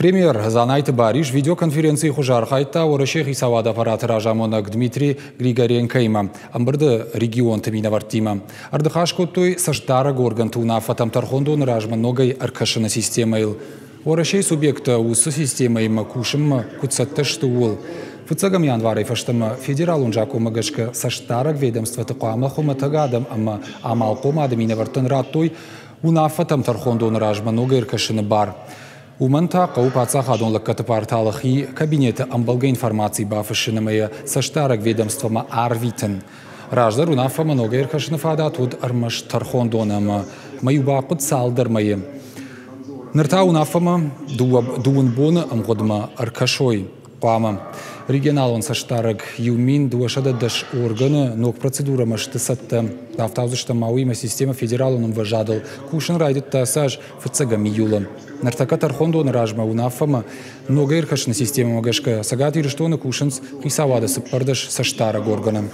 Премьер Дзанайты Барис видеоконференцийы хуызы архайдта Уӕрӕсейы хицауады аппараты разамонӕг Дмитрий Григоренкоимӕ ӕмбырды регионты минӕвӕрттимӕ. Ӕрдыхас кодтой цӕстдарӕг органты уынаффӕтӕм тӕрхондоны размӕ ногӕй ӕркӕсыны системӕйыл. Уӕрӕсейы субъекттӕ уыцы системӕимӕ кусынмӕ куыд цӕттӕ сты, ууыл. Фыццӕгӕм январӕй фӕстӕмӕ федералон закъонмӕ гӕсгӕ цӕстдарӕг ведомствӕты хъуамӕ хуымӕтӕг адӕм ӕмӕ амалхъомады минӕвӕрттӕн радтой уынаффӕтӕм тӕрхондоны размӕ ногӕй ӕркӕсыны бар. Уымӕн та хъӕуы паддзахадон лӕггӕдты порталы хи кабинеты ӕмбӕлгӕ информаци бафыссын ӕмӕ йӕ цӕстдарӕг ведомствомӕ арвитын. Раздӕр уынаффӕмӕ ногӕй ӕркӕсыны фадат уыд ӕрмӕст тӕрхондоны ӕмӕ мӕ-иу бахъуыд цалдӕр мӕйы. Ныр та уынаффӕмӕ дыууын боны ӕмгъуыдмӕ ӕркӕсой хъуамӕ. Регионалон цӕстдарӕг 1210 органы ног процедурӕмӕ сты цӕттӕ. Рафтаудзыстӕм ма уыимӕ системӕ федералон ӕмвӕзадыл кусын райдыдта ацы аз фыццӕгӕм июлы. Ныртӕккӕ тӕрхондоны размӕ уынаффӕмӕ ногӕй ӕркӕсыны системӕмӕ гӕсгӕ Цӕгат Ирыстоны кусынц хицауады 14 цӕстдарӕг органы.